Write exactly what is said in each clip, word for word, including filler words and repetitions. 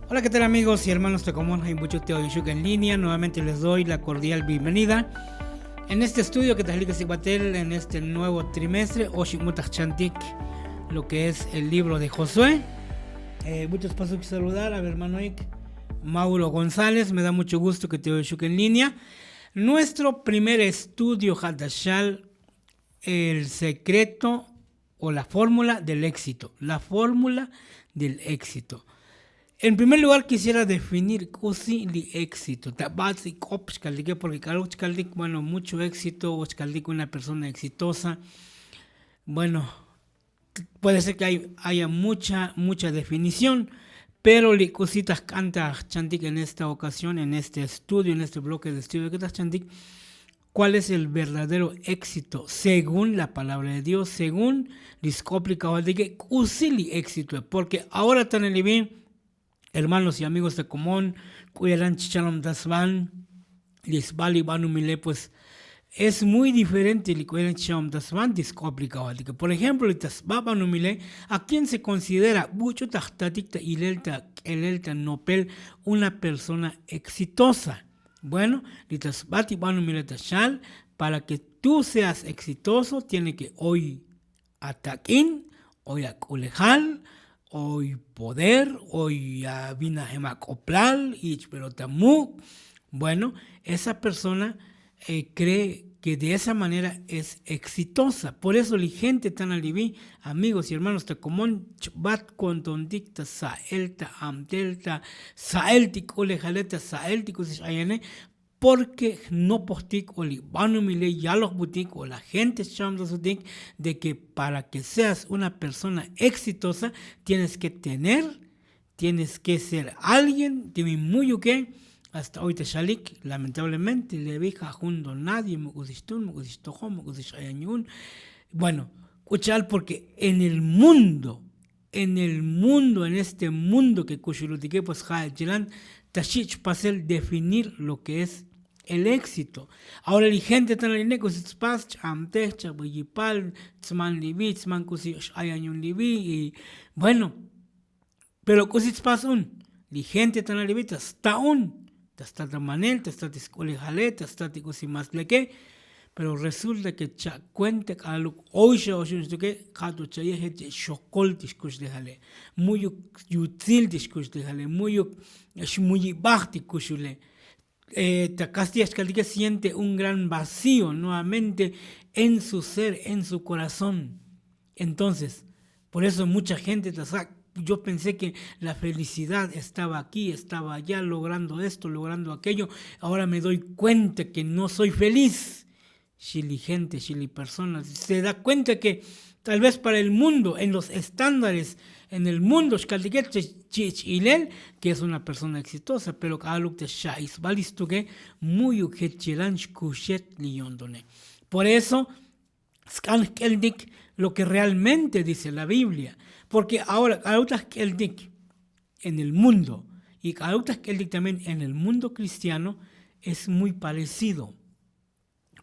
Hola, ¿qué tal, amigos y hermanos de Común Jaibuchute Oyushuk en línea? Nuevamente les doy la cordial bienvenida en este estudio que te explica Batel en este nuevo trimestre. Oshimutajantik, lo que es el libro de Josué. Eh, muchos pasos que saludar a mi hermano Ik, Mauro González. Me da mucho gusto que te Oyushuk en línea. Nuestro primer estudio, Hadashal, el secreto o la fórmula del éxito. La fórmula del éxito. En primer lugar, quisiera definir k'usi li éxito. Ta batz y k'op xkaltike, porque k'aluk xkaltik, bueno, mucho éxito o xkaltik una persona exitosa. Bueno, puede ser que hay, haya mucha, mucha definición, pero li k'usi ta jk'an ta jchantik en esta ocasión, en este estudio, en este bloque de estudio que ta jchantik, cuál es el verdadero éxito según la palabra de Dios, según li sk'op li kajvaltike, k'usi li éxito. Porque ahora tan el bien, hermanos y amigos de Común, k'u yalan chichalom ta sban, li sba li banumile, pues es muy diferente li k'u yalan chichalom ta sban, li sk'op li kajvaltike. Por ejemplo, li ta sba banumile, ¿a quién se considera buch'u ta jtatik, ta ilel, ta k'elel, ta nopel, una persona exitosa? Bueno, li ta sba ti banumile ta xal, para que tú seas exitoso, tiene que oy atak'in, oy ak'ulejal, oy poder, oy avinajem ak'oplal, ich pelota muk'. Bueno, esa persona eh, cree que de esa manera es exitosa. Por eso li gente tan alivi, amigos y hermanos, ta Común, chbat kontontik ta sa'el, ta amtel, ta sa'el ti k'ulejale, ta sa'el ti k'usi x'ayane, porque jnopojtik o li banumile yalojbutik o la gente xchamtasutik de que para que seas una persona exitosa tienes que tener, tienes que ser alguien, ti mi muyuke, hasta oy ta xalik, lamentablemente, li avi ja' jun don nadie, mu k'usi xtun, mu k'usi xtojon, mu k'usi x'ayan yu'un. Bueno, k'u cha'al, porque en el mundo, en el mundo, en este mundo que kuxulutike, pues ja' chilan ta xich' pasel definir lo que es el éxito. Ahora li gente tan aline, k'usi tspas, ch'amtej, ch'abay yipal, tsman livi, tsman k'usi x'ayan yu'un livi, y bueno, pero k'usi tspas un, li gente tan alivi ta sta un, ta sta ta manel, ta sta ti sk'ulejale, ta sta ti k'usi mas leke. Pero resulta que cha' cuenta k'aluk oy xa oxun xtuke, ja' to cha'ye jech xokol ti xkuxlejale, mu'yuk yutzil ti xkuxlejale, mu'yuk xmuyibaj ti kuxule. Eh, ta castilla xkaltike, siente un gran vacío nuevamente en su ser, en su corazón. Entonces, por eso mucha gente ta sa-, yo pensé que la felicidad estaba aquí, estaba allá, logrando esto, logrando aquello. Ahora me doy cuenta que no soy feliz. Xi li gente, xi li persona, se da cuenta que tal vez para el mundo, en los estándares, en el mundo, xkaltike, chi', chi', chi' ilel que es una persona exitosa, pero k'aluk ta xa isbal istuke, mu'yuk jech chilan xkuxet li yo'ntone. Por eso, sk'an jk'eltik lo que realmente dice la Biblia. Porque ahora, k'aluk ta jk'eltik en el mundo, y k'aluk ta jk'eltik también en el mundo cristiano, es muy parecido.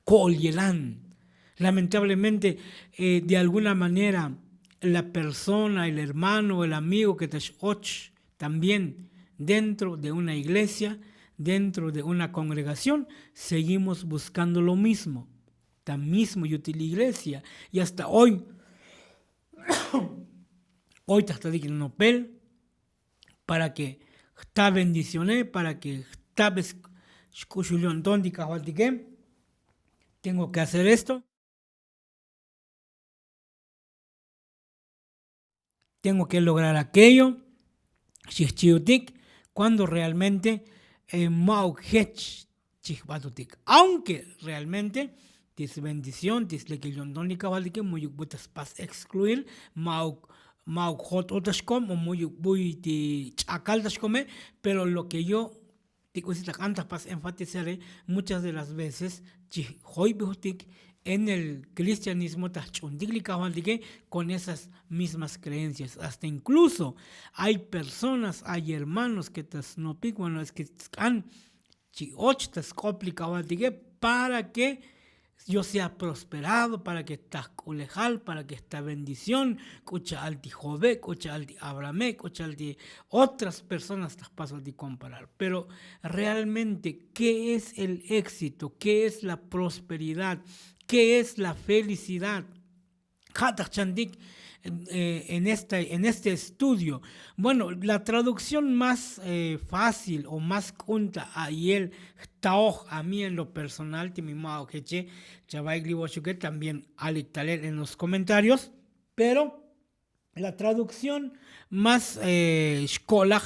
Ko'ol yelan. Lamentablemente, eh, de alguna manera, la persona, el hermano, el amigo que ta x'och también dentro de una iglesia, dentro de una congregación, seguimos buscando lo mismo. Ta mismo yutil iglesia. Y hasta hoy, hoy ta jtatik nopel, para que jta bendiciones, para que jta bes xk'uxul yo'nton ti kajvaltike, tengo que hacer esto, tengo que lograr aquello, xijchiutik, cuando realmente, eh, ma'uk jech chijbatutik. Aunque realmente ti sbendición, ti slekil yo'nton li kajvaltike, mu'yuk bu ta spas excluir, ma'uk, ma'uk jot'o ta xkom, o mu'yuk buy ti ch'akal ta xkome, pero lo que yo ti k'usi ta k'an ta jpas enfatizare, muchas de las veces chi joybejotik en el cristianismo ta jch'untik li kajvaltike con esas mismas creencias. Hasta incluso hay personas, hay hermanos que ta snopik, bueno, es que sk'an chi och ta sk'op li kajvaltike para que Yo sea prosperado para ke ta jk'ulejal para ke ta bendición. K'u cha'al ti jove, k'u cha'al ti abrahame, k'u cha'al ti otras personas ta jpasol ti komparar. Pero realmente, ke es el éxito? Ke es la prosperidad? Ke es la felicidad? Ja' ta jchantik en este estudio. Bueno, la tradukción más fácil o más k'unta a'yel jtaoj a mí en lo personal ti mi ma'ok jeche, chavaik li voxuke también alik talel en los komentarios. Pero la tradukción más xko'laj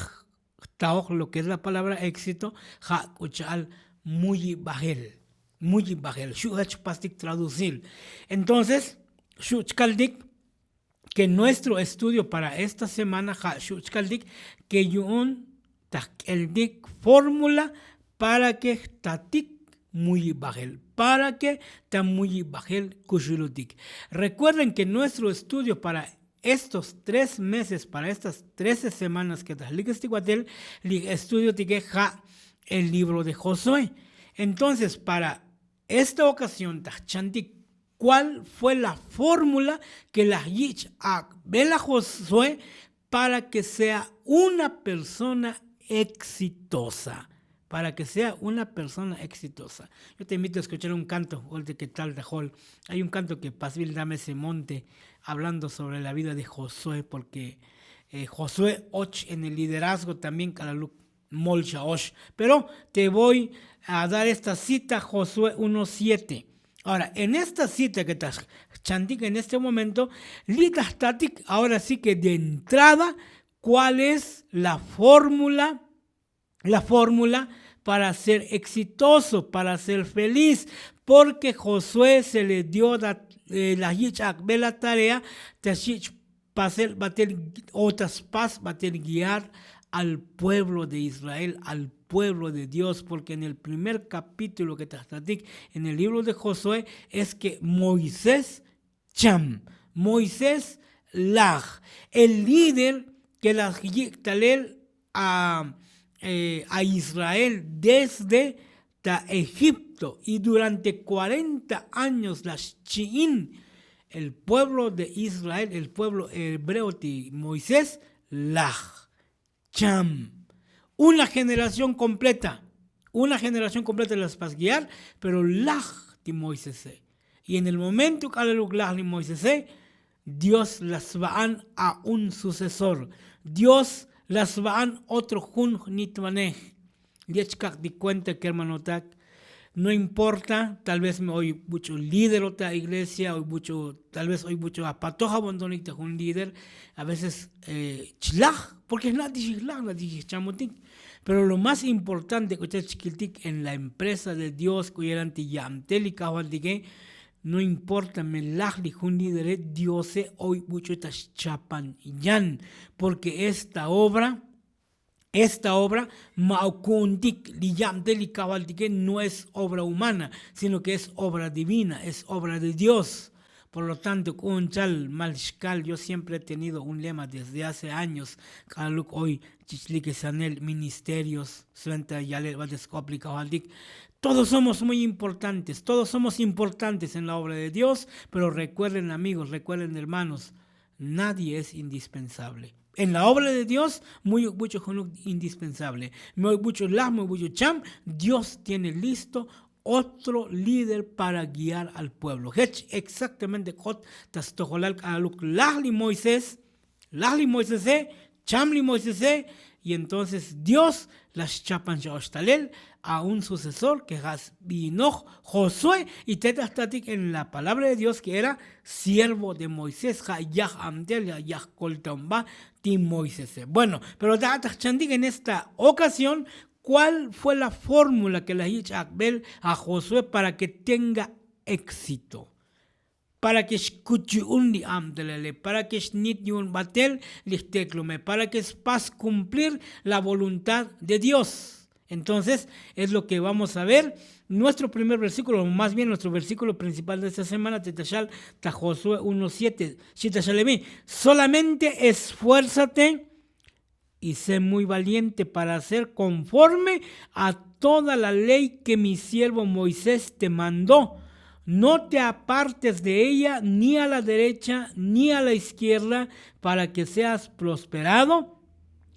jtaoj lo ke es la palabra éxito, ja' k'u cha'al muyibajel. Muyibajel xu' jech jpastik traducir. Entonces xu' chkaltik ke nuestro estudio para esta semana ja' xu' chkaltik ke yu'un ta jk'eltik fórmula para ke jtatik muyibajel, para ke ta muyibajel kuxulutik. Recuerden ke nuestro estudio para estos tres meses, para estas trece semanas ke ta jlikestik batel, li estudiotike ja' el libro de Josué. Entonces para esta okasión ta jchantik, kuál fue la fórmula ke laj yich' ak'bel a Josué para ke sea una persona exitosa? Para ke sea una persona exitosa. Yo te invito a eskuchar un kanto. Oltike tal ta jol, ay un kanto ke pasbil dame ese monte, hablando sobre la vida de Josué porke josué och en el liderazgo también k'alaluk molxa ox. Pero te voy a dar esta cita, josué uno siete. Ahora en esta cita ke ta jchantik en este momento, li' ta jtatik ahora si ke de entrada, kuál es la fórmula la fórmula para ser exitoso, para ser feliz. Porke josué se le dio la yich' ak'bel la tarea ta xich' pasel batel o ta spas batel guiar al pueblo de israel, al pueblo de dios porke en el primer kapítulo ke ta jtatik en el libro de josué, es ke moisés cham. Moisés laj, el líder ke laj yik' talel a israel desde ta egipto y durante kuarenta años laj xchi'in el pueblo de israel el pueblo hebreo ti moisés laj. Cham. Una generación kompleta. Una generación kompleta la spas guiar. Pero laj ti moisese. Y en el momento k'alaluk laj li moisese, dios la sva'an a un sucesor. Dios la sva'an otro jun jnitvanej. Li' chkak ti kuenta kermanotak. No importa tal vez me oy buch'u líder o ta iglesia oy buch'u tal vez oy buch'u apatoj abondonik ta jun líder. A veces chlaj porke jna' ti xijlaj jna' ti xijchamotik. Pero lo más importante k'u chach chkiltik en la empresa de dios k'u yelan ti ya'mtel li kajvaltike. No importa me laj li jun lídere diose oy buch'u ta xchapan yan. Porke esta obra esta obra ma' o ku'untik li yabtel li kajvaltike no es obra humana, sino ke es obra divina, es obra de dios. Por lo tanto k'u'un chal mal xkal yo siempre he tenido un lema desde hace años. K'aluk oy chichlik esanel ministerios suenta yalel b'at esk'op li kajvaltik. Todos somos muy importantes todos somos importantes en la obra de dios. Pero recuerden amigos recuerden hermanos, nadie es indispensable. En la obra de dios muy buch'u junuk indispensable. Muy buch'u laj muy buch'u cham. Dios tiene listo otro líder para guiar al pueblo jech exactamente k'ot ta stojolal k'aluk laj li moisés. Laj li moisese, cham li moisese. Y entonces dios la xchapan xa oxtalel a un sucesor ke ja' sbinoj josué. Y te ta jtatik en la palabra de dios ke era siervo de moisés ja' yaj amtel ja' yaj koltonba ti moisese. Bueno, pero ta ja' ta jchantik en esta okasión, kuál fue la fórmula ke la yich' ak'bel a josué para ke tenga éxito? Para ke xkuch yu'un li abtelele para ke xnit yu'un batel li jteklume para ke spas kumplir la voluntad de dios. Entonces es lo ke vamos a ver. Nuestro primer versíkulo o más bien nuestro versíkulo principal de esta semana te ta xal ta josué uno siete. Xi ta xalemi, solamente esfuérzate y sé muy valiente para hacer konforme a toda la ley ke mi siervo moisés te mandó. No te apartes de ella ni a la derecha ni a la izquierda, para que seas prosperado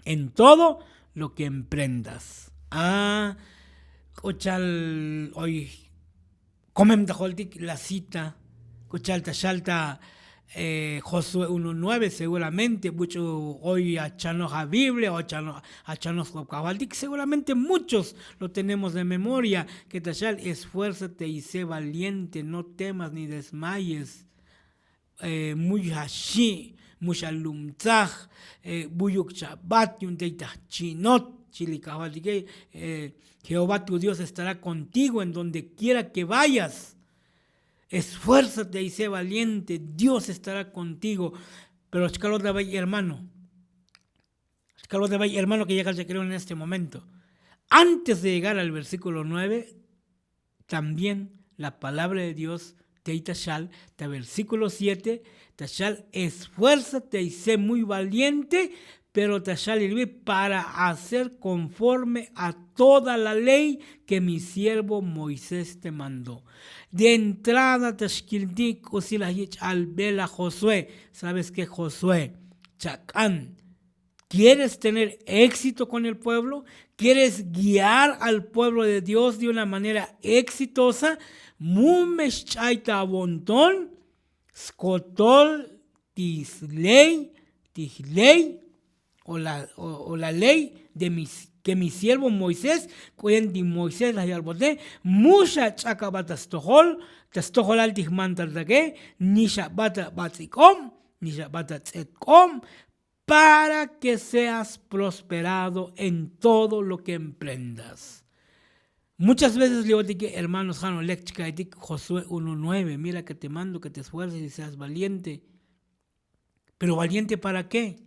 en todo lo que emprendas. Ah, k'o chal oy komem ta joltik la cita, k'o chal ta xal ta eh, Josué uno nueve, seguramente buch'u oy achanoj a biblia o achanoj sk'op kajvaltik, seguramente muchos lo tenemos de memoria, que ta xal esfuérzate y sé valiente, no temas ni desmayes. Eh, muy jaxi', muy xalumtzaj, eh, buyuk chabat yu'un tey ta jchi'not, chi li kajvaltike. Eh, jehová tu dios estará contigo en donde quiera que vayas. Esfuérzate y sé valiente, dios estará contigo. Pero chkalot la bay hermano, chkalot la bay hermano que ya kal chak'elon en este momento. Antes de llegar al versículo nueve, también la palabra de dios tey ta xal ta versículo siete, ta xal esfuérzate y sé muy valiente, pero ta xal ilvi para hacer conforme a toda la ley que mi siervo moisés te mandó. De entrada ta xkiltik k'usi laj yich'albel a josué. Sabes ke josué, chak'an, quieres tener éxito con el pueblo, quieres guiar al pueblo de dios de una manera exitosa, mu me xch'ay ta avonton skotol ti sley, ti jley o la ley de mi, ke mi siervo moisés. K'u yen ti moisés laj yalbote, mu xach'ak aba ta stojol, ta stojolal ti jmantal take, ni xabat abatz'ik'ob, ni xabat atz'etk'ob, para que seas prosperado en todo lo que emprendas. Muchas veces li otike hermanos jano lek chka'etik josué uno nueve, mira ke te mando ke te esfuerzas y seas valiente. Pero valiente para ke?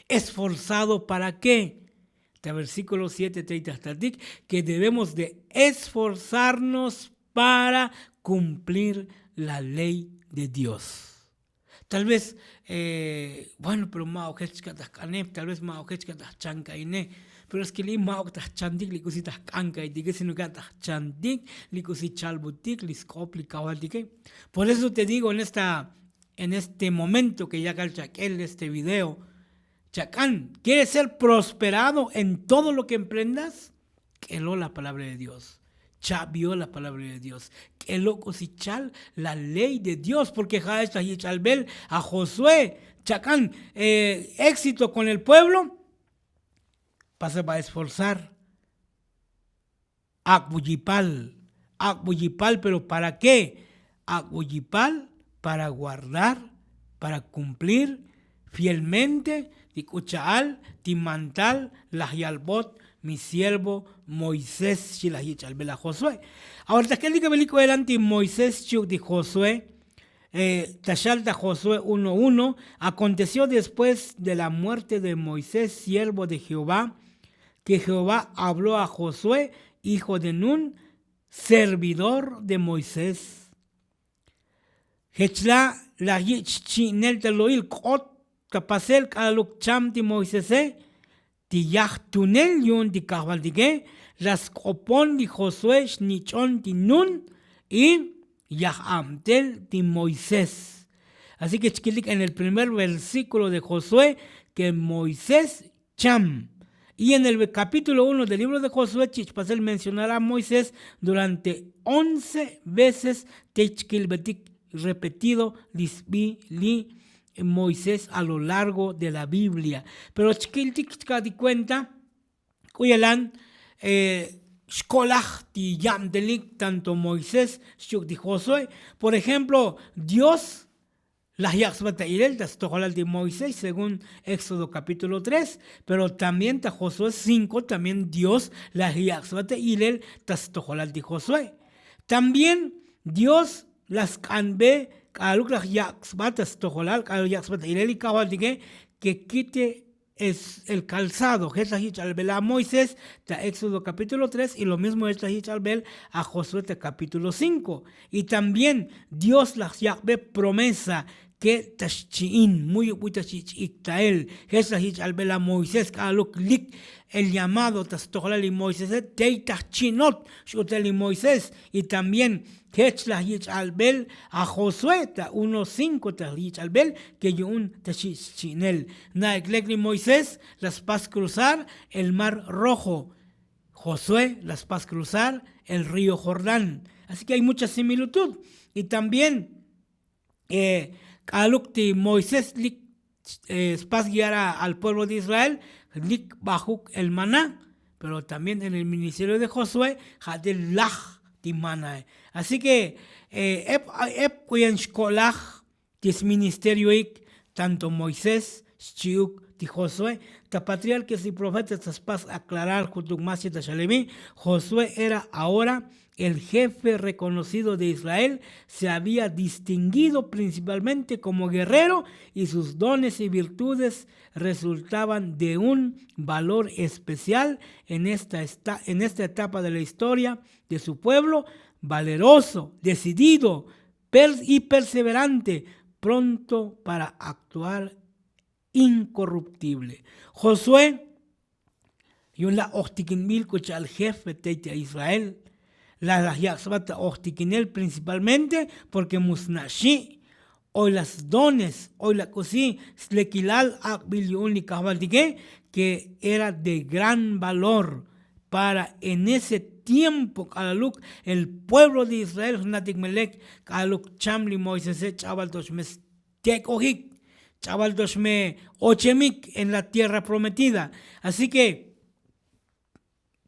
Esforzado para ke? Ta versíkulo siete tey ta jtatik ke debemos de esforzarnos para kumplir la ley de dios. Tal vez bueno pero ma'ok jech ka' ta jk'anej, tal vez ma'ok jech ka' ta jchan ka'ine. Pero es ke li' ma'ok ta jchantik li k'usi ta jk'an ka'itike sino ka' ta jchantik li k'usi chalbutik li sk'op li kajvaltike. Por eso te digo en esta en este momento ke yakal chak'el este video, chak'an, kieres ser prosperado en todo lo ke emprendas? K'elo la palabra de dios. Chabio la palabra de dios. K'elo k'usi chal la ley de dios porke ja'ech laj yich'albel a josué. Chak'an, éxito kon el pueblo. Pasa ba esforzar. Ak'buyipal, ak'buyipal pero para ke? Ak'buyipal para guardar, para kumplir fielmente ti k'u cha'al ti mantal laj yalbot mi siervo moisés xchi laj yich'albel a josué. Ahora ta jk'elik abelik k'u elan ti moisés xchi'uk ti josué. Ta xal ta josué uno uno. Akonteció después de la muerte de moisés siervo de jehová, ke jehová habló a josué hijo de nun, servidor de moisés. Jech la' laj yich' xchi'nel ta lo'il k'ot ta pasel k'alaluk cham ti moisese ti yajtunel yu'un ti kajvaltike. La sk'opon ti josué xnich'on ti nun y yaj abtel ti moisés. Así ke chkilik en el primer versíkulo de josué ke moisés cham. Y en el kapítulo uno del libro de josué chich' pasel mencionar a moisés durante once veces. Te chkilbetik repetido li sbi li moisés a lo largo de la biblia. Pero chkiltik chka'tik kuenta k'u yalan xkolaj ti yabtelik tanto moisés xchi'uk ti josué. Por ejemplo dios laj yak' sba ta ilel ta stojolal ti moisés según éxodo kapítulo tres. Pero también ta josué cinko también dios laj yak' sba ta ilel ta stojolal ti josué. También dios laj sk'anbe k'aluk laj yak' sba ta stojolal k'aluk yak' sba ta ilel li kajvaltike ke kite es el calzado jech laj yich'albel a moisés. Ta éxodo kapítulo tres y lo mismo jech laj yich'albel a josué ta kapítulo cinko. Y también dios laj yak'be promesa ke' ta xchi'in muyubuy ta xich' iktael. Jech laj yich' albel a moisés k'aluk lik el llamado ta stojlal li moisese tey ta jchi'not x'utel li moisés. Y también jech laj yich' albel a josué ta uno cinko ta yich' albel ke yu'un ta xich' xchi'nel. Na' ek lek li moisés la spas kruzar el mar rojo. Josué la spas kruzar el río jordán. Así ke hay mucha similitud. Y también k'aluk ti moisés lik spas guiar al pueblo de israel, lik bajuk el maná. Pero también en el ministerio de josué ja' te laj ti manae. Así ke ep ep k'uyen xko'laj ti sministerioik tanto moisés xchi'uk ti josué. Ta patriarkes y profetas ta spas aklarar jutuk mas chi ta xalevi. Josué era ahora el jefe reconocido de israel. Se había distinguido principalmente como guerrero y sus dones y virtudes resultaban de un valor especial en esta en esta etapa de la historia de su pueblo. Valeroso, decidido y perseverante, pronto para actuar inkorruptible. Josué yu'un la' ojtikinbil k'u cha'al jefe tey ti a israel. La laj yak' sba ta ojtikinel principalmente porke mu sna' xi' oy la sdones oy la k'usi slekilal ak'bil yu'un li kajvaltike ke era de gran valor para en ese tiempo k'alaluk el pueblo de israel jnatik melek k'alaluk cham li moisese ch'abal tox me stek'ojik ch'abal tox me ochemik en la tierra prometida. Así ke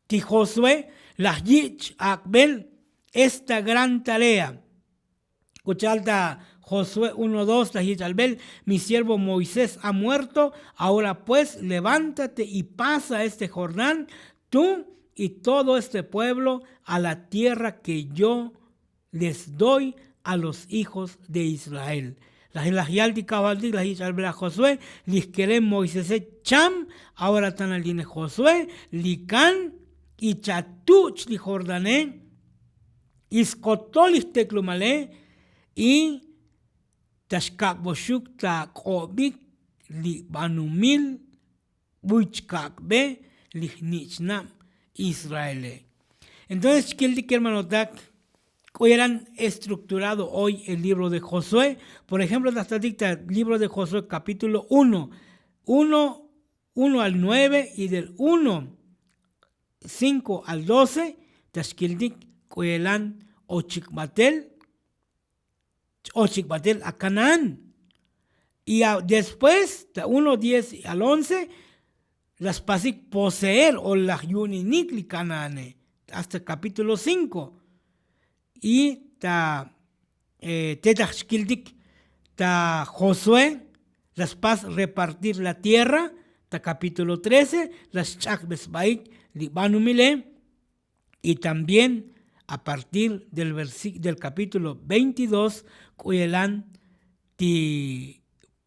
ti josué laj yich' ak'bel esta gran tarea. K'u cha'al ta josué uno dos laj yich' albel, mi siervo moisés ha muerto. Ahora pues levántate y pasa este jordán, tú y todo este pueblo a la tierra que yo les doy a los hijos de israel. Laj laj yal ti kajvaltik laj yich' albel a josué, li jkele moisese cham. Ahora tana line josué, li kan y chatuch' li jordane y skotol li jteklumale y ta xkak'boxuk ta k'obik li banumil buy chkak'be li jnich'nab israele. Entonces chkiltik kermanotak k'u yelan estrukturado hoy el libro de josué. Por ejemplo ta jtatik ta libro de josué kapítulo uno, uno al nueve y del uno cinko al doce. Ta xkiltik k'u yelan ochik batel ochik batel a kanaan. Y después ta uno diez al once la spasik poseer o laj yu'ninik li kanaane hasta kapítulo cinko. Y ta te laj xkiltik ta josué la spas repartir la tierra ta kapítulo trece la sch'akbe sbaik li banumile. Y también a partir del kapítulo veintidós k'u yelan ti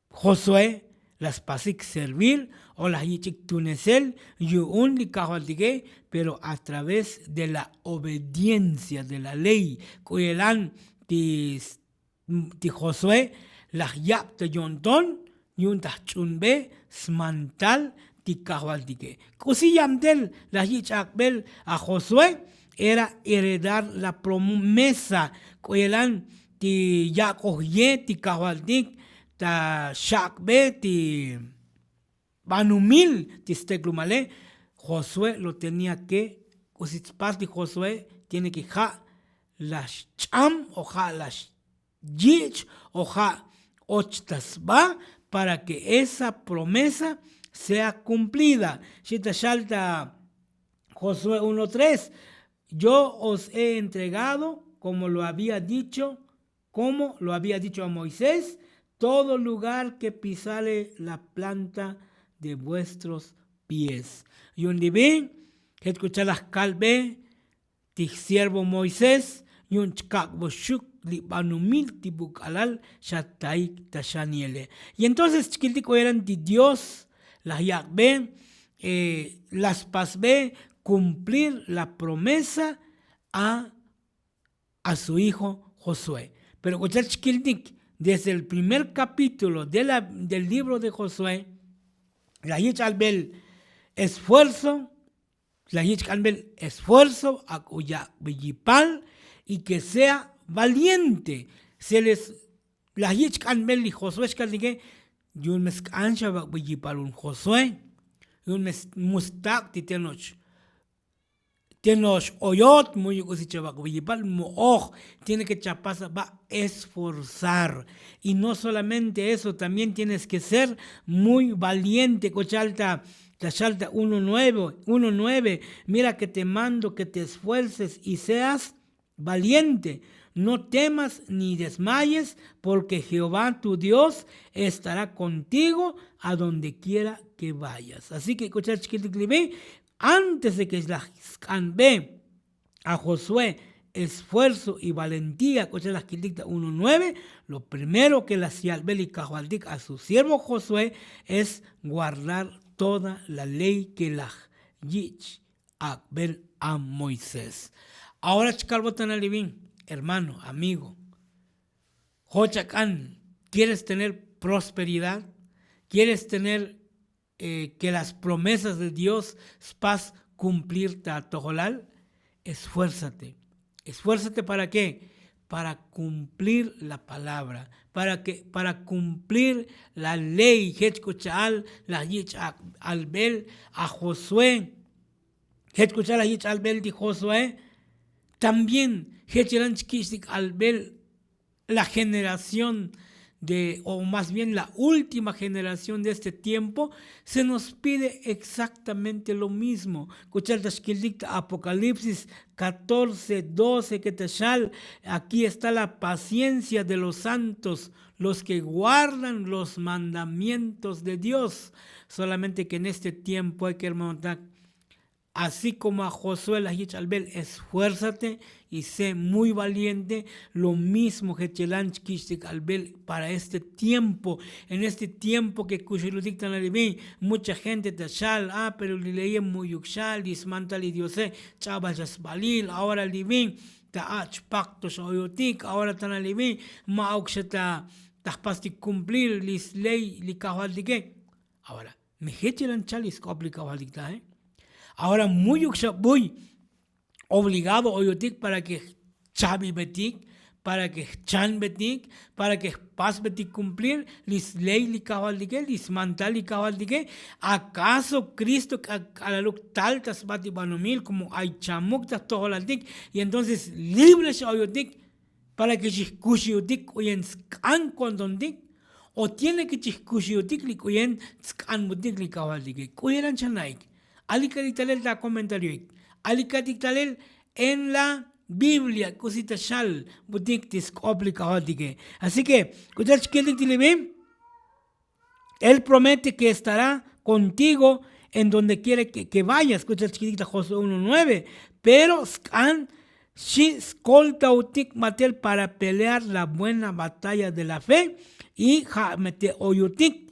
josué la spasik servir o laj yich'ik tunesel yu'un li kajvaltike pero a través de la obediencia de la ley. K'u yelan ti ti josué laj yab ta yo'nton yu'un ta jch'unbe smantal ti kajvaltike. K'usi yabtel laj yich' ak'bel a josué era heredar la promesa k'u yelan ti yak'oj ye ti kajvaltik ta xak'be ti banumil ti steklumale. Josué lo tenia ke k'usi tspas ti josué tiene ke ja' la xch'am o ja' la xyich' o ja' och ta sba para ke esa promesa sea kumplida. Xi ta xal ta josué uno tres, yo os he entregado como lo había dicho como lo había dicho a moisés, todo lugar ke pisare la planta de vuestros pies. Yu'un li bin jet k'u cha'al laj kalbe ti jsiervo moisés yu'un chkak'boxuk li banumil ti buk'alal xataik ta xaniele. Y entonces chkiltik k'u yelan ti dios laj yak'be la spasbe kumplir la promesa a a su hijo josué. Pero k'u cha'al chkiltik desde el primer capítulo de la, del libro de Josué, la yich' albel esfuerzo, la yich' k'anbel esfuerzo ak'u yak'be yipal, y que sea valiente. Se les, la yich' k'anbel li Josué xkaltike, yu'un me sk'an xa vak'be yipal un Josué, yu'un me mustak' ti tenoch tenox oyot, muy uk'usi chavak'beyipal mo'oj. Tiene que chapasa va esforzar. Y no solamente eso, también tienes que ser muy valiente. K'ochalta, tachalta uno nueve, uno nueve. Mira que te mando que te esfuerces y seas valiente. No temas ni desmayes, porque Jehová tu Dios estará contigo a donde quiera que vayas. Así que k'ochal chkiltik libi, antes de que la sk'anbe a Josué esfuerzo y valentía, k'ochal la kiltik ta uno nueve, lo primero que la syalbe li kajvaltik a su siervo Josué es guardar toda la ley que la yich' ak'bel a Moisés. Ahora chkalbotanal ivin, hermano, amigo, joch ak'an, ¿quieres tener prosperidad? ¿Quieres tener eh, que las promesas de Dios spas cumplir ta atojolal? Esfuérzate. Esfuérzate para qué? Para cumplir la palabra, para que, para cumplir la ley. Jech k'u cha'al la yich' albel a Josué. Jech k'u cha'al la yich' albel ti Josué. También jech ran chkich'tik albel la generación de, o más bien la última generación de este tiempo, se nos pide exactamente lo mismo. K'u cha'al ta xkiltik ta Apocalipsis catorce doce, que ta xal, aquí está la paciencia de los santos, los que guardan los mandamientos de Dios. Solamente que en este tiempo hay que, hermano, así como a Josué la yich' albel esfuérzate y sé muy valiente, lo mismo jechelan chkich'tik albel para este tiempo. En este tiempo que kuxulutik tanal ivin, mucha gente ta xal, ah, pero li leye mu'yuk xal, li smantal li Diose ch'abal xa sbalil, ahora li ivin ta ach' pakto xa oyotik, ahora tanal ivin ma'uk xa ta jpastik cumplir li sley li kajvaltike. Ahora, me jech ran chal li sk'op li kajvaltik taje. Ahora mu'yuk xa buy obligado oyotik para que jchabibetik, para que jchanbetik, para que jpasbetik cumplir li sley li kajvaltike, li smantal li kajvaltike. ¿Acaso Cristo k'alaluk tal ta sbatibanomil como ay chamuk ta jtojolaltik? Y entonces libre xa oyotik para que xijkuxiutik k'u yen sk'an kondontik, o tiene que chijkuxiutik li k'u yen sk'anbutik li kajvaltike. K'u yeran chana'ik. Alikatik talel ta comentarioik. Alikatik talel en la Biblia, k'usi ta xal butik ti sk'op li kajvaltike. Así que k'u cha'al chkiltik ti libi, Él promete que estará contigo en donde quiere que, que vayas. K'u cha'al chkiltik ta Josué uno nueve. Pero sk'an xi skoltautik batel para pelear la buena batalla de la fe, y ja' me te oyotik,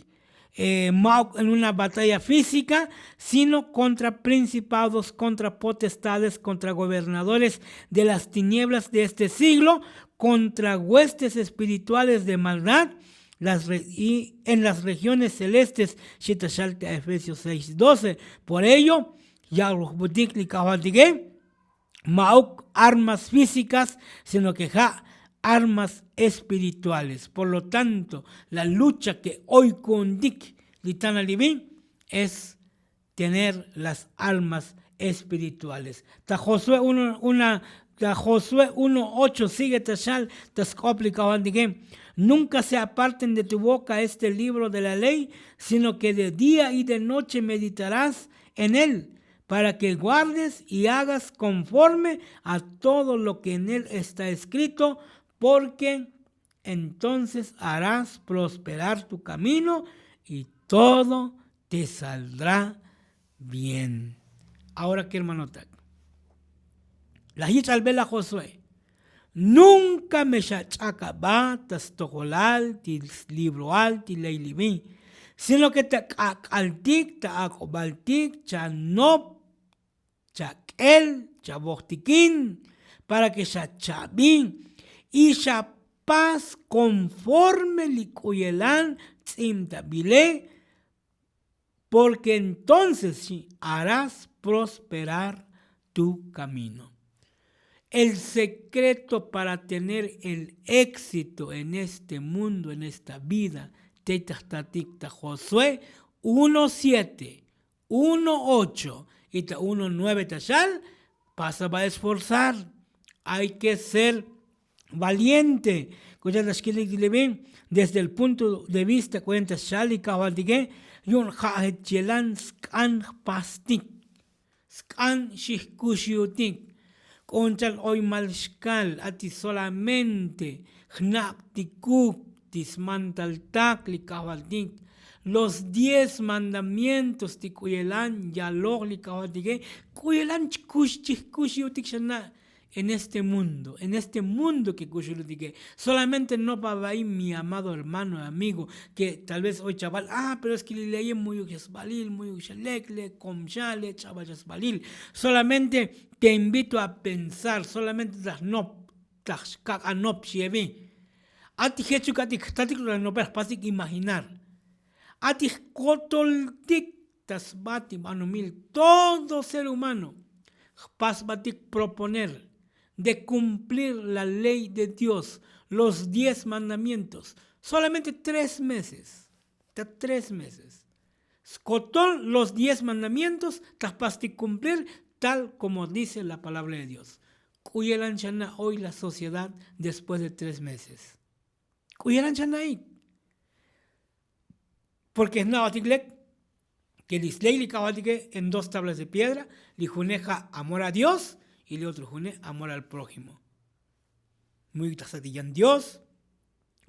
eh, ma'uk en una batalla física, sino contra principados, contra potestades, contra gobernadores de las tinieblas de este siglo, contra huestes espirituales de maldad, las re-, y en las regiones celestes. Xi ta xal ta Efesios seis doce. Por ello, ya rujbutik li kajvaltike, ma'uk armas físicas, sino que ja' armas espirituales. Por lo tanto, la lucha que oy ku'untik li tanal ivin es tener las armas espirituales. Ta Josué uno, una, ta Josué uno ocho, sigue ta xal ta sk'op li kajvaltike. Nunca se aparten de tu boca este libro de la ley, sino que de día y de noche meditarás en él, para que guardes y hagas conforme a todo lo que en él está escrito, porque entonces harás prosperar tu camino y todo te saldrá bien. Ahora que, hermanota, la yich' albel a Josué, nunca me xach'ak aba ta stojolal ti slibroal ti ley libi, sino que ta k'ak'altik, ta ak'obaltik chanop, chak'el, chavojtikin, para que xachabi y xa pas konforme li k'uyelan tz'imtabile, porke entonces xi harás prosperar tu kamino. El sekreto para tener el éxito en este mundo en esta vida, tey ta jtatik ta josué uno siete, uno ocho y ta uno nueve ta xal, pasa va a esforzar. Hay ke ser valiente. K'ucha' ta xkilik ti li bin desde el punto de vista kuenta xal li kajvaltike, yu'un ja' jech yelan sk'an jpastik, sk'an xijkuxyutik. K'o chal oy mal xkal ati solamente jnabtikuk ti smantaltak li kajvaltik. Los diez mandamientos ti k'uyelan yaloj li kajvaltike, k'uyelan chkux chijkuxyutik xana' en este mundo en este mundo ke kuxulutike. Solamente no pa va'i mi amado hermano amigo, ke tal vez oy chaval ah pero es ke li leye muyuk xa sbalil muyuk xa lek le kom xa le chaval xa sbalil. Solamente te invito a pensar solamente ta jnop ta jkak'anop xievi. Ati jechuk ati jtatik la nopel jpastik imaginar. Ati jkotoltik ta sba ti banomil todo ser humano jpasbatik proponer de kumplir la ley de dios, los diez mandamientos, solamente tres meses. Ta tres meses skotol los diez mandamientos ta jpastik kumplir tal komo dice la palabra de dios. K'u yelan chana' oy la sociedad después de tres meses? K'u yelan chana'ik? Porke jna'otik lek ke li sley li kajvaltike en dos tablas de piedra, li june ja' amor a dios y li otro june amor al prójimo. Muyuk ta jsa' ti yan dios,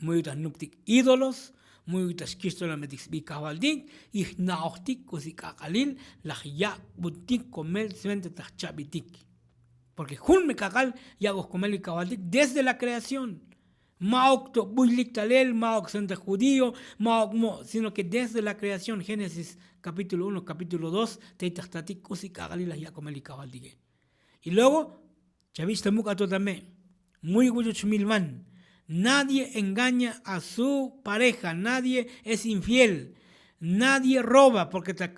muyuk ta jnuptik ídolos, muyuk ta xkixtolambetik sbi kajvaltik y jna'ojtik k'usi k'ak'alil laj yak'butik komel sventa ta jchabitik. Porke jun me k'ak'al yak'oj komel li kajvaltik desde la kreación. Ma'ok to buylik talel ma'ok sventa judío, ma'ok mo' sino ke desde la kreación génesis kapítulo uno kapítulo dos tey ta jtatik k'usi k'ak'alil laj yak'omel li kajvaltike. Y luego chavich ta muk' ato tame'. Muy buchuch milvan. Nadie engaña a su pareja, nadie es infiel. Nadie roba porke ta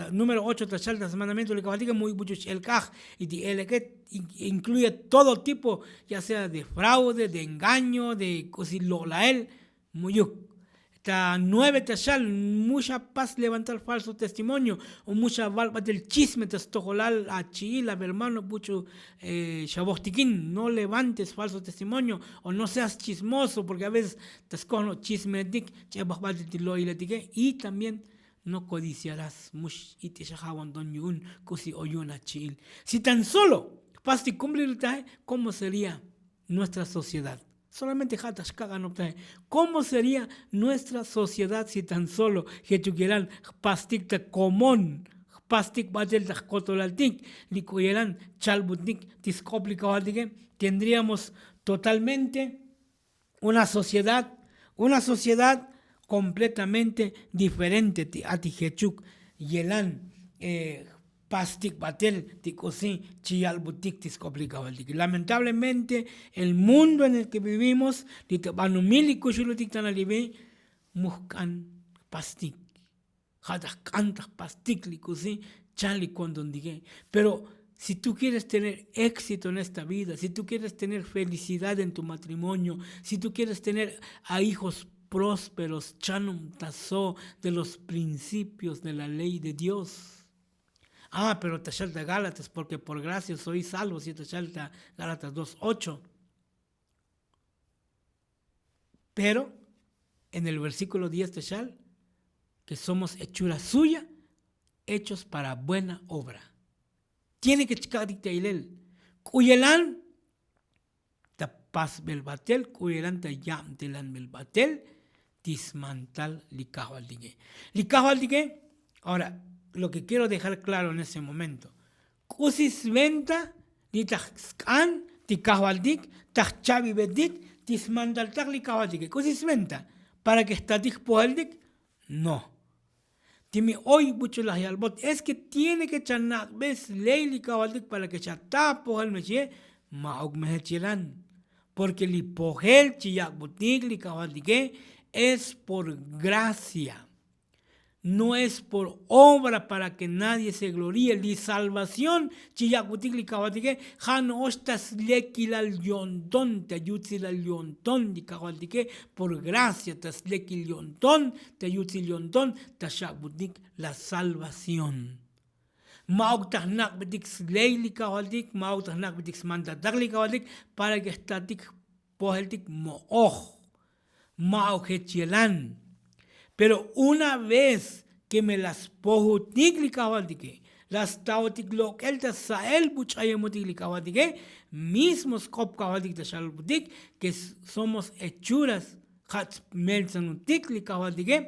número ocho ta chal ta smandamiento li kajvaltike muy buchuch el kaj. Y ti eleke incluye todo tipo, ya sea de fraude de engaño de k'usi lo'lael. Muyuk ta nueve ta xal mu xa pas levantar falso testimonio o mu xa valbatel chisme ta stojolal achi'il a vermano buch'u. Xavojtikin no levantes falso testimonio o no seas chismoso porke a veces ta skojno' chismetik ch'ebajbatel ti lo'iletike. Y también no kodiciarás mu x'it'ixajavanton yu'un k'usi o yu'un achi'il. Si tan solo jpastik kumplirtaje? Komo sería nuestra sociedad? Solamente ja' ta xkak'anoptaje. Komo sería nuestra sociedad si tan solo jechuk yelan jpastik ta komon jpastik batel ta jkotolaltik li k'u yelan chalbutik ti sk'op li kajvaltike? Tendríamos totalmente una sociedad una sociedad kompletamente diferente ti ati jechuk yelan jpastik batel ti k'usi chi yalbutik ti sk'op li kajvaltik lamentablemente el mundo en el ke vivimos li ta banumil li kuxulutik tana li vi mu jk'an jpastik. Ja' ta jk'an ta jpastik li k'usi chan li kontontike. Pero si tu kieres tener éxito en esta vida si tu kieres tener felicidad en tu matrimonio, si tu kieres tener a hijos prósperos chanom ta so de los principios de la ley de dios. Ah pero ta xal ta gálatas porke por gracia soy salvo si ta xal ta gálatas dos ocho. Pero en el versíkulo diez ta xal ke somos hechura suya, hechos para buena obra. Tiene ke chka'tik ta ilel k'u yelan ta pasbel batel k'u yelan ta yabtelanbel batel ti smantal li kajvaltike. Li kajvaltike ahora lo ke kiero dejar klaro en este momento k'usi sventa li ta sk'an ti kajvaltik ta jchabibetik ti smantaltak li kajvaltike k'usi sventa para ke jtatik jpojeltik? No. Ti mi oy buch'u laj yalbot es ke tiene ke chanak'be sley li kajvaltik para ke xata pojel me xie. Ma'uk me jech yelan. Porke li pojel chi yak'butik li kajvaltike es por gracia. No es por obra para ke nadie se glorie. Li salvación chi yak'butik li kajvaltike ja' no'ox ta slekilal yo'nton ta yutsilal yo'nton li kajvaltike. Por gracia ta slekil yo'nton ta yutsil yo'nton ta xak'butik la salvación. Ma'uk ta jnak'betik sley li kajvaltik, ma'uk ta jnak'betik smantaltak li kajvaltik para ke jtatik pojeltik mo'oj. Ma'uk jech yelan. Pero una vez ke me la spojutik li kajvaltike, la staotik lok'el ta sa'el buch'ayemotik li kajvaltike, mismo sk'op kajvaltik ta xalbutik ke somos hechuras, ja' tsmeltsanutik li kajvaltike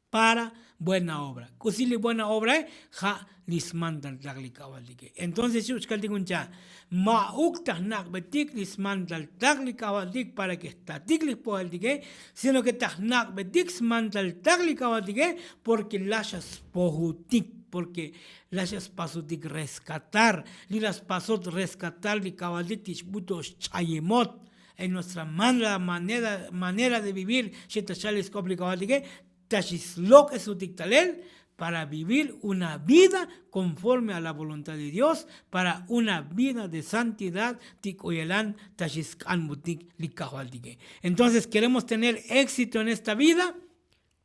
para buena obra. K'usi li buena obrae? Ja' li smantaltak li kajvaltike. Entonces xu' chkaltik jun cha', ma'uk ta jnak'betik li smantaltak li kajvaltik para ke jtatik li jpojeltike, sino ke ta jnak'betik smantaltak li kajvaltike, porke la xa spojutik, porke la xa spasutik rescatar. Li la spasot rescatar li kajvaltik ti xbuto'ox ch'ayemot en nuestra mala manera, manera de vivir. Xi ta xal li sk'op li kajvaltike, ta xi slok'esutik talel para vivir una vida conforme a la voluntad de Dios, para una vida de santidad ti k'u yelan ta xi sk'anbutik li kajvaltike. Entonces queremos tener éxito en esta vida,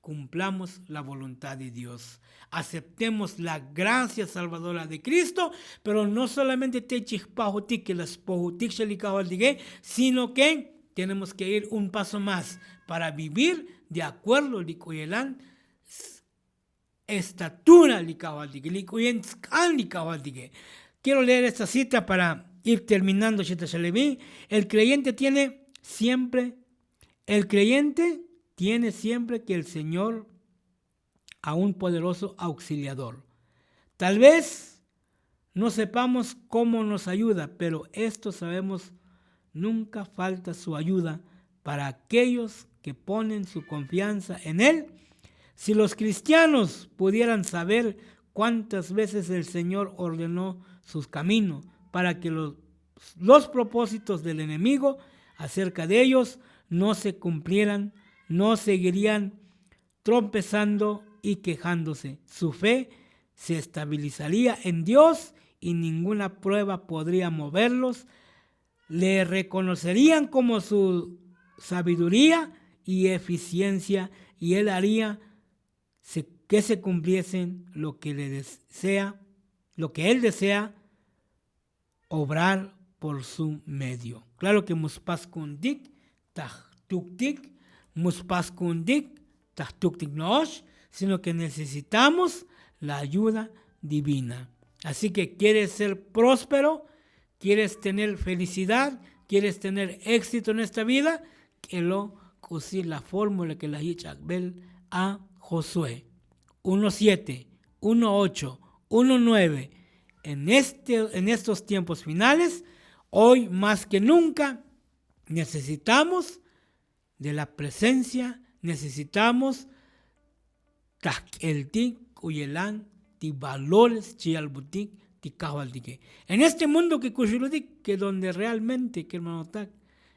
cumplamos la voluntad de Dios. Aceptemos la gracia salvadora de Cristo, pero no solamente te chi jpajutik ke la spojutik xa li kajvaltike, sino ke tenemos ke ir un paso más para vivir de acuerdo li k'u yelan estatura li kajvaltike, li k'u yen sk'an li kajvaltike. Quiero leer esta cita para ir terminando xi ta xalevi. El creyente tiene siempre, el creyente tiene siempre que el Señor a un poderoso auxiliador. Tal vez no sepamos cómo nos ayuda, pero esto sabemos, nunca falta su ayuda para aquellos que ponen su confianza en Él. Si los cristianos pudieran saber cuántas veces el Señor ordenó sus caminos para que los, los propósitos del enemigo acerca de ellos no se cumplieran, no seguirían tropezando y quejándose. Su fe se estabilizaría en Dios y ninguna prueba podría moverlos. Le reconocerían como su sabiduría y eficiencia, y él haría se- que se cumpliesen lo que le desea, lo que él desea obrar por su medio. Claro que mus pas ku'untik ta jtuktik, mus pas ku'untik ta jtuktik no'ox, sino que necesitamos la ayuda divina. Así que quieres ser próspero, quieres tener felicidad, quieres tener éxito en esta vida, k'elo k'usi la fórmula ke la yich' ak'bel a Josué. Uno siete, uno ocho, uno nueve. En este, en estos tiempos finales, hoy más que nunca, necesitamos de la presencia, necesitamos ta jk'eltik k'u yelan ti valores chi yalbutik ti kajvaltike. En este mundo ke kuxulutik, ke donde realmente, ke hermanotak,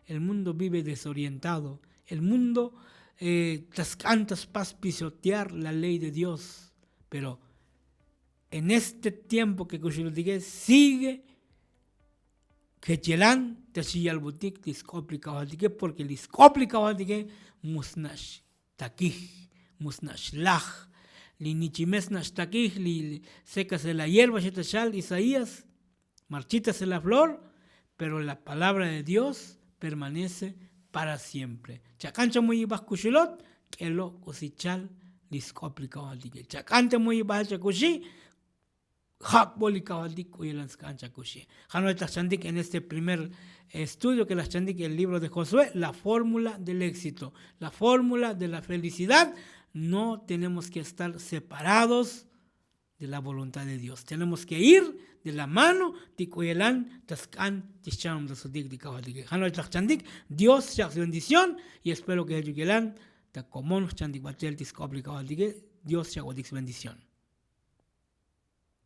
el mundo vive desorientado, el mundo ta sk'an ta spas pisotear la ley de Dios. Pero en este tiempo ke kuxulutike sigue jech yelan ta xi yalbutik li sk'op li kajvaltike, porke li sk'op li kajvaltike mu sna' xtakij, mu sna' xlaj. Li nichimes sna' xtakij, li seca se la hierba xi ta xal isaías, marchita se la flor, pero la palabra de Dios permanece para siempre. Chak'an cha mu yibaj kuxulot, k'elo' k'usi chal li sk'op li kajvaltike. Chak'an cha mu yibajel chakuxi, jak'bo li kajvaltik k'u yelan sk'an chakuxi. Jano'och laj chantik en este primer estudio ke laj chantik el libro de Josué, la fórmula del éxito, la fórmula de la felicidad. No tenemos que estar separados de la voluntad de Dios. Tenemos que ir de la mano ti k'u yelan ta sk'an ti xchanum ta sutik ti kajvaltike. Jano'och laj chantik, Dios xak' sbendición, y espero ke jech uk yelan ta komon jchantik batel ti sk'op li kajvaltike. Dios xak' botik sbendición.